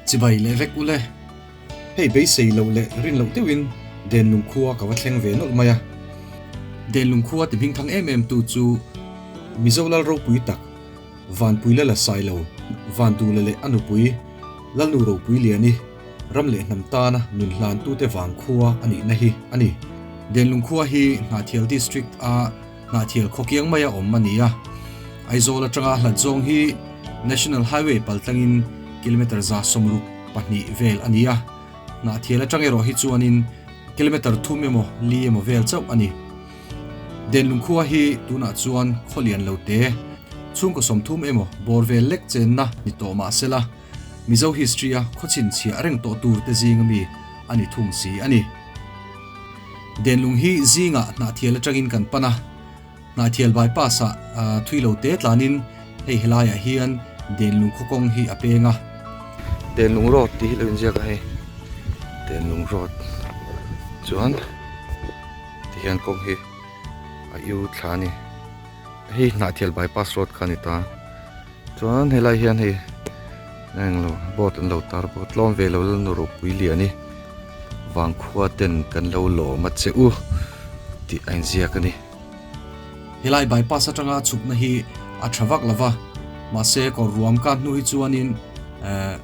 Chibai leh vek ule. Hei beisei loh leh rin loh deuhin Denlung khua ka va thleng ve nawlh mai a. Denlung khua ti hmingthang em em tu chu Mizo lal ropui tak Vanpui Lala Sailo, Vandula leh a nupui Lalnu Ropui Liani ram leh hnam tana nun hlantute vang khua a nihna hi a ni. Denlung khua hi Hnahthial District a Hnahthial khawkiang maia awm a ni a, Aizawl atanga hlat zawng hi National Highway paltlangin kilometre 162 vel a ni a, Hnahthial atang erawh hi chuanin kilometre thum emaw li emaw vel chauh a ni. Denlung khua hi tunah chuan khaw lian lo te, chhungkaw 30 emaw bawr vel lek chenna ni tawh mah sela, Mizo history a khaw chhinchhiah reng tawh tur te zinga mi a ni thung si a ni. Denlung hi zingah Hnahthial atangin kan pan a, Hnahthial bypass ah thui lo te tlanin hei helaiah hian Denlung khaw kawng hi a peng a. Denlung road tih hi lo inziak a hei, Denlung road chuan tihian kawng hi a iu thla a ni. Hei Hnahthial bypass road kha a ni ta. Chuan helai hian hei englo board an lo tar bawk a tlawm ve lo la nu ropui lian i vangkhua ten kan lo lawm a che u tih a inziak a ni. Helai bypass atanga chhukna hi a tha vak lova mahse kawr ruam ka hnu hi chuanin eh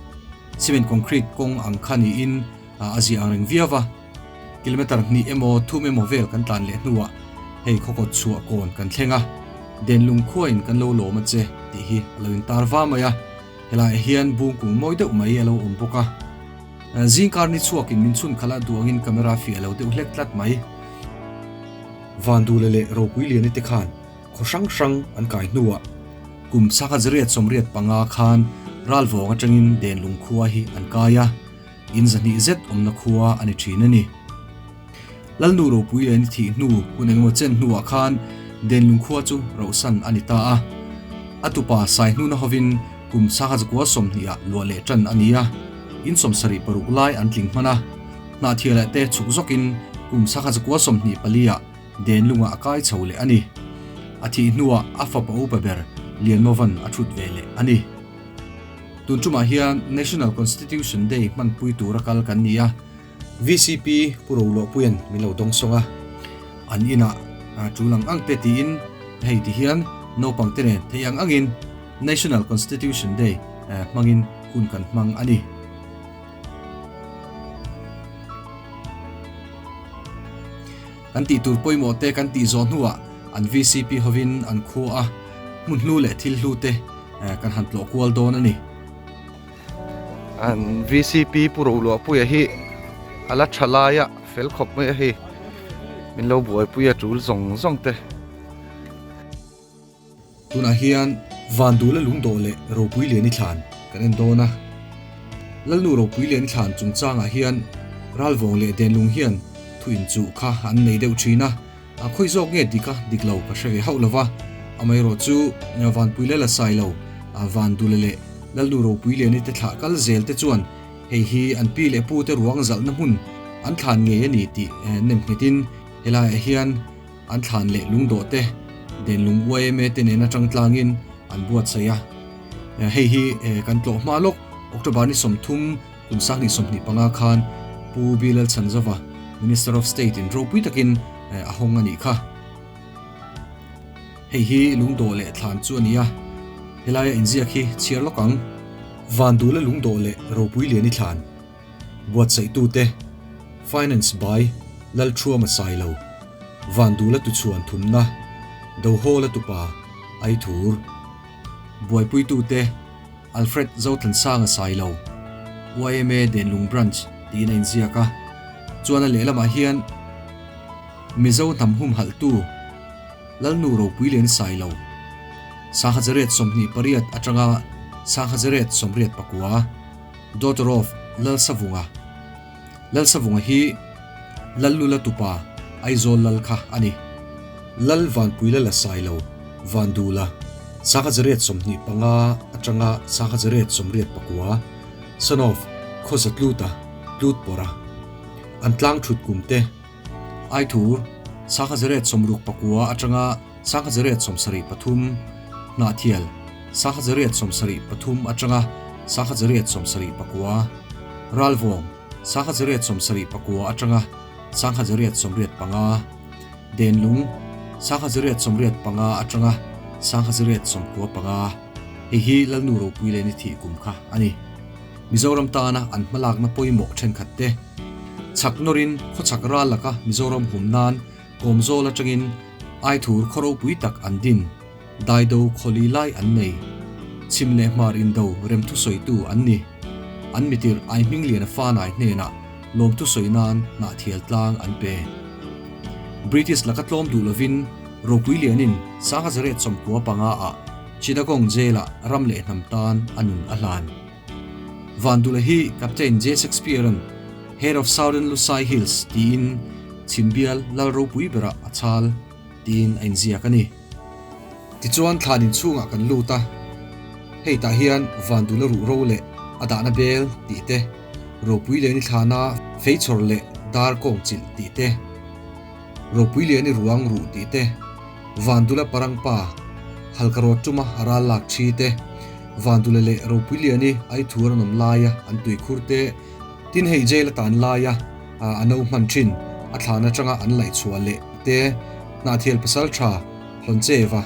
cement concrete kawng ang kha niin a ziah ang reng viau va. Kilometre hnih emaw thum emaw vel kan tlan leh hnuah hei khawkawt chhuah kawn kan thleng a, Denlung khuain kan lo lawm a che tih hi a lo intar va mai a, helaiah hian bungkung mawi deuh mai a lo awm bawk a. Zingkar ni chhuakin min chhun khalh a duangin camera fiah lo deuh hlek tlat mai. Vandula leh Ropui Liani te khan khaw hrang hrang an kai hnuah kum 1985 khan Ralvawng atangin Denlung khua hi an kai a. In 200 zet awmna khua a ni thin a ni. Lalnu ropui leh ni thih hnu hun engemaw chen hnuah khan Denlung khua chu rohsan a ni ta a. A tupa Saihnuna hovin kum 1920 ah luah leh tan a ni a, in 76 lai an tling hman a. Hnahthial te chhuk zawkin kum 1924 ah Denlungah a kai chho leh a ni. A thih hnuah a fapa upa ber Lianmovan a thut ve leh a ni. Tun tumah hian National Constitution Day hmanpui tura kal kan ni a, VCP Pu Roluahpuia'n min lo dawng sawng a, an inah tul ang ang te tiin hei ti hian naupang te nen thei ang angin National Constitution Day hmangin hun kan hmang a ni. Kan tih tur pawimawh te kan tih zawh hnuah an VCP hovin an khua a, hmun hlu leh thil hlu te kan han tlawh kual dawn a ni. An VCP Pu Roluahpuia hi a la tha lai a, fel khawp mai a hei, min lo buaipui a tul zawng zawng te. Tunah hian Vandula Lungdawh leh Ropui Liani thlan kan en dawn a. Lalnu Ropui Liani thlan chungchangah hian Ralvawng leh Denlung hian thu inchuh kha an nei deuh thin a, a khawi zawk nge dik a dik lo ka hre ve hauh lo va. Amaherawh chu Vanpui Lala Sailo, Vandula leh Lalnu Ropui Liani te thlah kal zel te chuan hei hi an pi leh pu te ruang zalhna hmun an thlan ngei a ni tih nem nghetin helaiah hian An thlan leh lungdawh te Denlung yma te nen atang tlangin an buatsaih a. Hei hi kan tlawh hma lawk October ni 30 kum 2025 khan Pu B Lalchhanzova, Minister of State in ropui takin a hawng a nih kha. Hei hi lungdawh leh thlan chu a ni a, helaia inziak hi chhiar lawk ang. Vandula lungdawh leh ropui lian i thlan. Buatsaihtute, Finance by Lalthuama Sailo, Vandula Tuchhuan Thumna, Dohawla Tupa, Aithur. Buaipuitute, Alfred Zothansanga Sailo, yma Denlung Branch tiin a inziak a. Chuan a lehlamah hian Mizo hnam humhalhtu Lalnu Ropuilian Sailo, 1928 atanga 1989, Daughter of Lalsavunga, Lalsavunga hi Lallula tupa Aizawl lal kha a ni. Lal Vanpuilala Sailo, Vandula, 1925 atanga 1989, son of Khawzatluta, Tlutpawrha. An tlang thut kum te, Aithur, 1969 atanga 1973, Hnahthial, 1973 atanga. 1879, Ralvawng, 1874 atanga 1885, Denlung, 1885 atanga 1895, hei hi Lalnu Ropui leh Ni thih kum kha a ni. Mizoram tana an hmalakna pawimawh thenkhat te chhak nawrin khawchhak ral laka Mizoram hum nan Kawmzawl atangin Aithur khaw ropui tak an din, Daido khawli lai an nei. Chhim leh hmar indo remthu sawitu an ni. An mitirh Aihmingliana fanai hnenah lawmthu sawi nan hnahthial tlang an pe. British laka tlawm duh lovin Ropui Lianin 1995 ah Chittagong Jail-ah ram leh hnam tan a nun a hlan. Vandula hi Captain J. Shakespeare-a'n Head of Southern Lusai Hills tiin chhimbial lal ropui berah a chhal tiin a inziak a ni. Tichuan thlan inchhungah kan lut a, hei tah hian Vandula ruh ro leh a dahna bel tih te, ropui leh ni thlana feichawr leh dar kawng chilh tih te, Ropui Liani ruang ruh tih te, Vandula parangpa, Halkarawt tuma a ral lak thi te, Vandula leh Ropui Liani aithur an awm laia an tuikhur te, tin hei jail a tan laia a no hman thin a thlan atanga an laih chhuah leh te, Hnahthial pasal tha Hlawncheva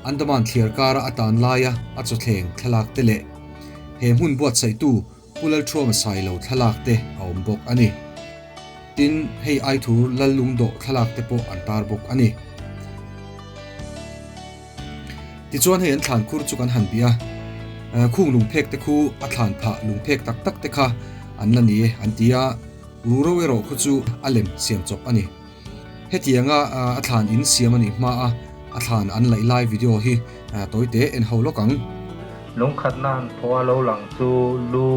Andaman thliar kara a tan laia a chawthleng thlalak te leh he hmun buatsaihtu Pu Lalthuama Sailo thlalak te a awm bawk a ni. Tin, hei Aithur Lallungdawh thlalak te pawh an tar bawk a ni. Tichuan hei an thlan khur chu kan han bih a, khung lungphek te khu a thlan phah lungphek tak tak te kha an la ni e an ti a, ruro erawh khu chu a lem siam chawp a ni. Hetianga a thlan in siam a nih hma a, a thlan an laih lai video hi tawi te en ho lawk ang. Lungkhatna han phaw a lo lang chu lu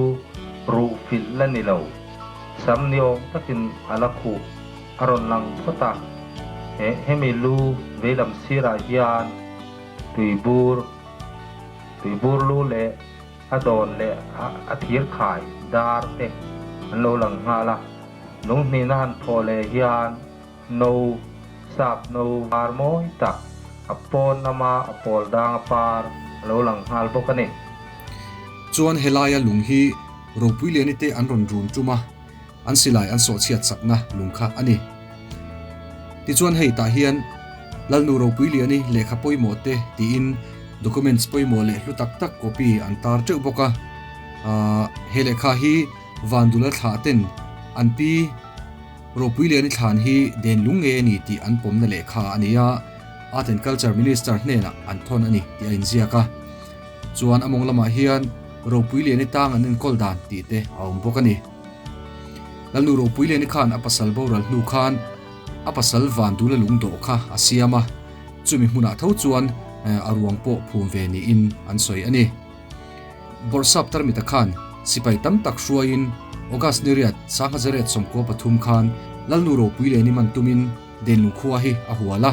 ruh filh la ni lo. Sam ni awm takin a la khuh a rawn lang phawt a, he hemi lu veilam sirah hian tuibur tuibur lu leh a dawn leh a thir khai dar te an lo lang nghal a. Lunghnihna han thawh leh hian no, sap no par mawi tak a pawn lama a pawl dang a par a lo lang nghal bawk a ni. Chuan helaia lung hi ropui liani te an rawn run tum a, an silai an sawhchhiat sakna lung kha a ni. Tichuan hei tah hian Lalnu Ropui Liani lehkha pawimawh te tiin documents pawimawh leh hlu tak tak copy an tar teuh bawk a. Aah he lehkha hi Vandula thlah ten an pi Ropui Liani thlan hi den lung ngei a ni tih an pawmna lehkha a ni a, Art and Culture Minister hnenah an thawn a ni tih a inziak a. Chuan a mawng lamah hian Ropui Liani tang an enkawl dan tih te a awm bawk a ni. Lalnu Ropui Liani khan a pasal boral hnu khan a pasal Vandula lungdawh kha a siam a, chumi hmunah tho chuan a ruang pawh phum ve niin an sawi a ni. Bawrhsap Tarmita khan sipai tam tak hruaiin August ni riat 1993 khan Lalnu Ropui Liani man tumin Denlung khua hi a hual a.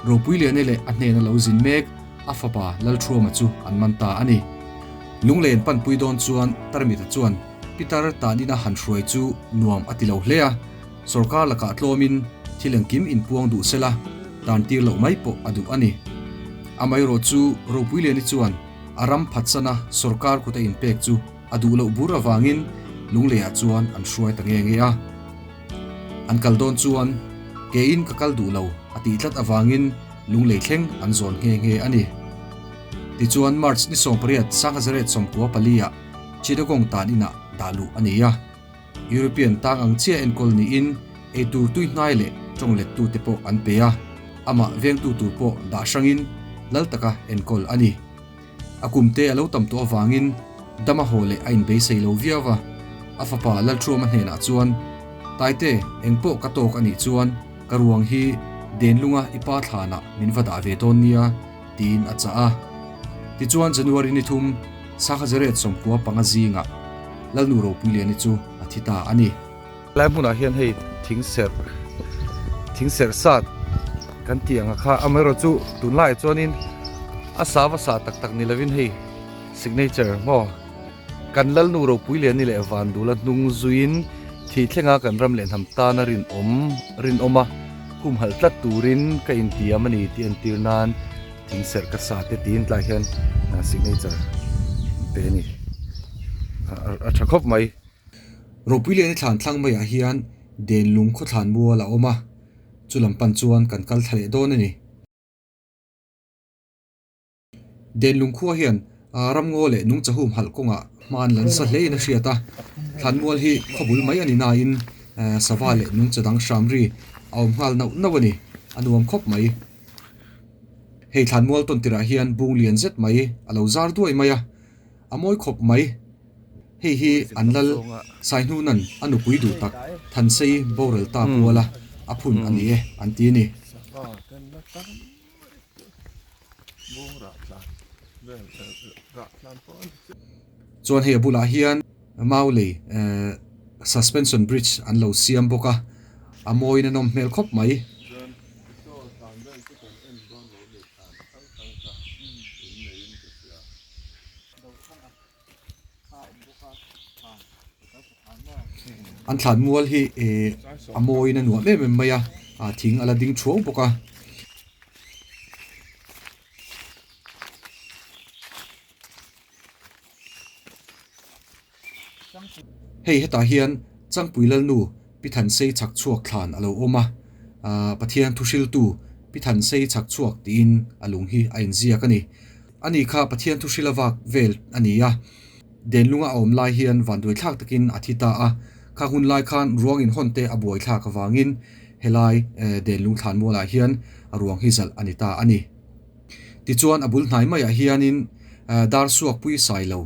Ropui Liani leh a hnena lo zin mek a fapa Lalthuama chu an man ta a ni. Lunglen panpui dawn chuan Tarmita chuan Pitar tanina han hruai chu nuam a ti lo hle a, sorkar lakah tlawmin thil engkim inpuang duh sela tan tir loh mai pawh a duh a ni. Amaherawh chu Ropui Liani chuan a ram phatsana sorkar kut a inpek chu a duh loh bur avangin Lungleiah chuan an hruai ta nge nge a. An kal dawn chuan kein ka kal duh lo a tih tlat avangin Lunglei thleng an zawn nghe nghe a ni. Tichuan March ni 18 1994 ah Chittagong tan inah dah luh a ni a. European tang ang chiah enkawl niin eitur tui hnai leh tawng lettute pawh an pe a, amah vengtu tur pawh dah hrangin lal taka enkawl a ni. A kumte a lo tam tawh avangin dam a haw leh a inbeisei lo viau a, a fapa Lalthuama hnenah chuan, Taite, engpawh ka tawk a nih chuan ka ruang hi Denlunga i pa thlanah min va dah ve dawn nia, tiin a chah a. Tichuan January ni thum 1995 zingah Lalnu Ropuiliani chu a thi ta a ni. Helai hmunah hian hei thing serh thing serh sat kan tih ang a kha amaherawh chu tunlaiah chuanin a sa va sa tak tak ni lovin hei signature maw kan Lalnu Ropuiliani leh Vandula hnung zuiin thih thlenga kan ram leh hnam tana rinawm rinawm a humhalh tlat turin ka intiam a ni tih entir nan thing serh ka sa te tiin tlaiah hian signature pe a ni. a tha khawp mai. Ropui Liani thlan thlang maiah hian Denlung khawthlan mual a awm a, chu lam pan chuan kan kal thla leh dawn a ni. Denlung khua hian ramngaw leh nungcha humhalh kawngah hman la nasa hlein a hriat a, thlanmual hi khawbul mai a ni nain sava leh nungcha dang hram ri a awm nghal nauh nauh a ni, a nuam khawp mai. Hei thlanmual tawn tirah hian bung lian zet mai a lo zar duai mai a, a mawi khawp mai. Hei hi an lal Saihnuna'n a nupui duh tak Thansei boral ta puala a phun a ni e an ti a ni. Chuan hei a bulah hian mau lei suspension bridge an lo siam bawk a, a mawiin a nawm hmel khawp mai. An thlan mual hi eh a mawiin a nuam em em mai a, ah thing a la ding thuau bawk a. Hei hetah hian Changpui Lalnu Pi Thansei chhak chhuak thlan a lo awm a, ah Pathian thu hriltu Pi Thansei chhak chhuak tiin a lung hi a inziak a ni. Ani kha Pathian thu hril a vak vel a ni a, Denlunga a awm lai hian vanduaithlak takin a thi ta a, kha hun lai khan ruang inhawn te a buaithlak avangin helai Denlung thlan mualah hian a ruang hi zalh a ni ta a ni. Tichuan a bul hnai maiah hianin dar suakpui sai lo,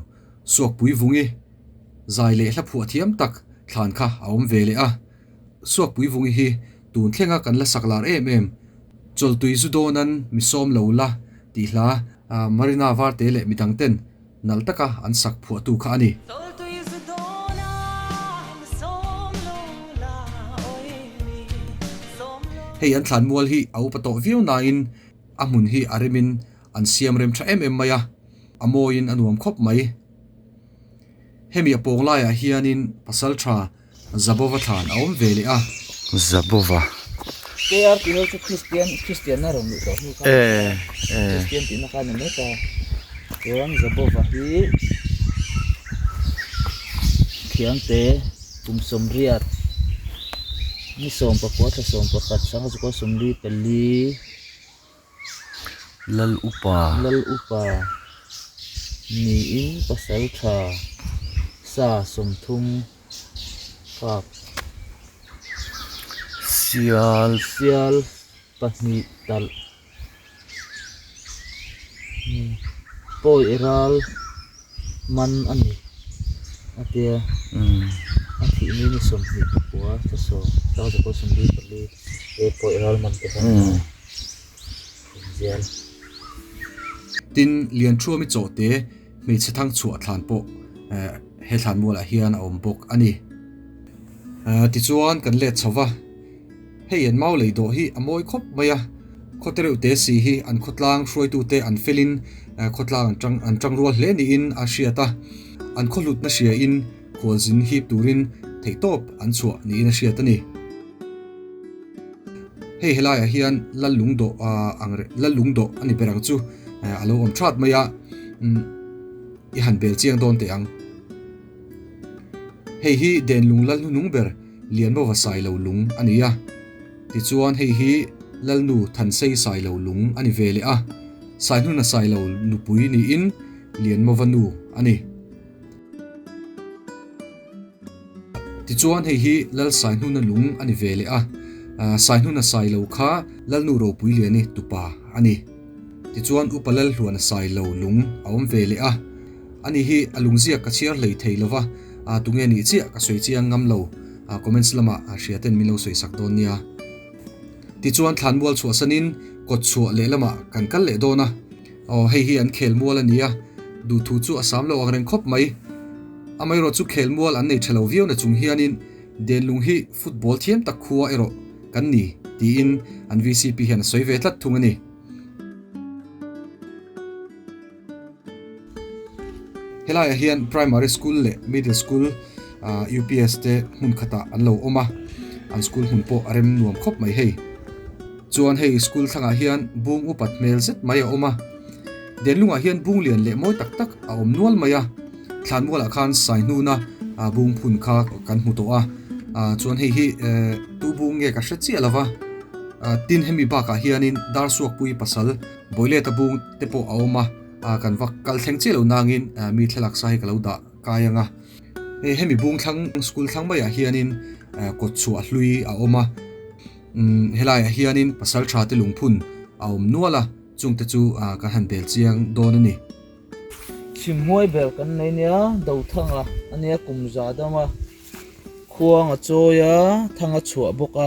suakpui vungi zai leh hla phuah thiam tak thlan kha a awm ve leh a, suakpui vungi hi tun thlenga kan la sak lar em em, Chawltui zu dawnan mi sawm lo la tih hla Marina Varte leh midang ten nalh taka an sak phuahtu kha a ni. Hei an thlan mual hi a upa tawh viau nain a hmun hi a remin an siam rem tha em em mai a, a mawiin a nuam khawp mai. Hemi a pawng laiah hianin pasal tha Zabova thlan a awm ve leh a. Zabova. KR tih ho chu Kristian Kristianna rawn luh tawh hnu kha Eh eh. Kristian tihna kha a ni mek a. Chuan Zabova hi Khiangte kum sawmriat ni sawmpakua thla sawmpakhat sangha chukua sawmli pali Lal upa. Lal upa niin pasal tha sa 30 kap. Sial. Sial pahnih talh pawi ral man a ni a tia a thih ni ni 20 pakua thla sawm thla zakua 44 he pawi ral man te kha a ni zial. Tin, Lianṭhuami chawhte hmeichhe thang chhuah thlan pawh he thlan mualah hian a awm bawk a ni. Tichuan kan let chho va, hei an mau lei dawh hi a mawi khawp mai a, khawte reuh te si hi an khawtlang hruaitute an felin khawtlang an tang an tangrual hle niin a hriat a, an khaw hlutna hriain khualzin hip turin theihtawp an chhuah niin a hriat a ni. Hei helaiah hian lal lung dawh ang reng lal lung dawh a ni ber ang chu a lo awm that mai a, i han bel chiang dawn teh ang. Hei hi Denlung lal hnunung ber Lianmova Sailo lung a ni a, tichuan hei hi Lalnu Thansei Sailo lung a ni ve leh a, Saihnuna Sailo nupui niin Lianmova nu a ni. Tichuan hei hi Lal Saihnuna lung a ni ve leh a, Saihnuna Sailo kha Lalnu Ropui Liani tupa a ni. Tichuan Upa Lalhluana Sailo lung a awm ve leh a, ani hi a lungziak ka chhiar hlei thei lo va, tunge nih chiah ka sawi chiang ngam lo, comments lamah hriaten min lo sawi sak dawn nia. Tichuan thlanmual chhuahsanin kawt chhuah lehlamah kan kal leh dawn a, aw hei hi an khelmual a ni a, duhthu chu a sam lo ang reng khawp mai. Amaherawh chu khelmual an nei tha lo viau na chung hianin Denlung hi football thiam tak khua erawh kan ni tiin an VCP hian a sawi ve tlat thung a ni. Helaiah hian primary school leh middle school UPS te hmun khatah an lo awm a, an school hmun pawh a rem nuam khawp mai hei. Chuan hei school thlangah hian bung upat hmel zet mai a awm a, Denlungah hian bung lian leh mawi tak tak a awm nual mai a. Thlanmualah khan Saihnuna bung phun kha kan hmu tawh a, chuan hei hi tu bung nge ka hre chiah lo va, tin hemi bakah hianin Darsuakpui pasal Bawileta bung te pawh a awm a, kan va kal thleng chiah lo nangin mi thlalak sa hi ka lo dah kai ang a. Hei hemi bung thlang school thlang maiah hianin kawt chhuah hlui a awm a, helaiah hianin pasal tha te lungphun a awm nual a, chungte chu kan han bel chiang dawn a ni. Chhimhuai ber kan nei nia, Dothanga a nia kum za dam a, khuang a chawi a, thang a chhuah bawk a,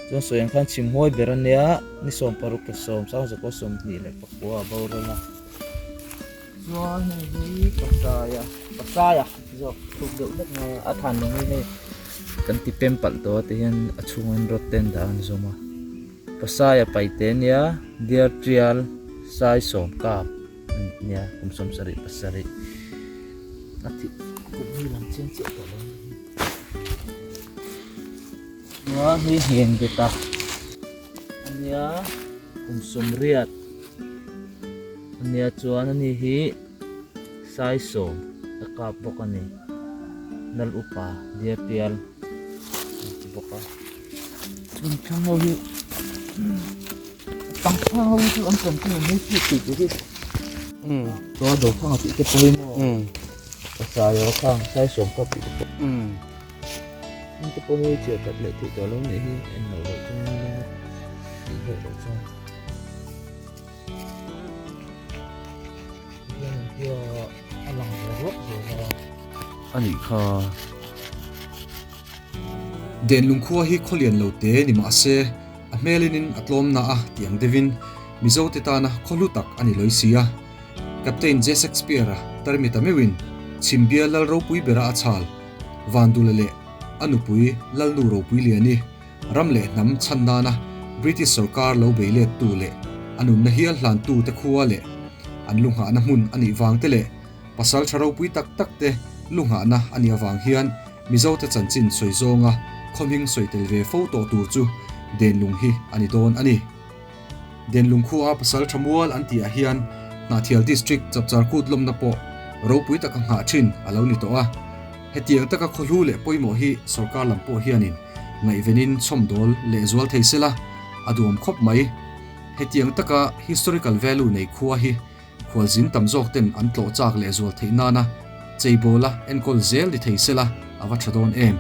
chuan sawi ang khan chhimhuai ber a nia, ni 16 ke 10 sangzakaw 24 a boral a. Chuan hei hi Pasaia, Pasaia zawk thuk deuh hlek mai a, a than lung hi hei kan ti pem palh tawh a ti hian a chhungin rod te an dah a an zawm a. Pasaia paite nia Dear Trial Sai Sawm Kap nia kum 77 a thih kum hi lang chiang chiah tawh lo a ni. Chuan hei heng bet a ania kum 80 ania chuan ani hi Sai Sawm a kap bawk a ni. Lal upa Dear Trial an ti bawk a. Chuan thlang ho hi pangpar ho hi chu an tam chu mai chu tih te hi chuan do thang a tih te pawh hi maw pasai aw khang sai sawm kap tih te pawh heng te pawh hi chhiar that leh theih tawh lo nih hi en loh loh chuan tih hleuh loh chuan hian an tia a lang ve ruak zel a. Anih kha. Denlung khua hi khawlian lo te ni mah se, a hmelin in a tlawm na a ti ang deuhin Mizo te tana khaw hlu tak a ni lawih si a. Captain J. Shakespeare-a tarmita meuhin Chhimbia lal ropui bera a chhal, Vandula leh a nupui Lalnu Ropuiliani ram leh hnam chhan nana British sorkar lo bei lettu leh a nunna hial hlantu te khua leh an lu nghahna hmun a nih vang te leh Pasal tha ropui tak tak te lu nghahna a nih avang hian Mizote chanchin sawi zawnga khawhming sawi tel ve fo tawh tur chu Denlung hi a ni dawn a ni. Denlung khua pasal tha mual an tihah hian Hnahthial District Chapchar Kut lawmna pawh ropui taka nghah thin a lo ni tawh a. Hetiang taka khawhlu leh pawimawh hi sorkar lam pawh hianin ngaihvenin chhawmdawl lehzual thei sela a duam khawp mai. Hetiang taka historical value nei khua hi Khualzin tam zawk ten an tlawh chak leh zual theih nana cheibawla enkawl zel ni thei sela a va tha dawn em?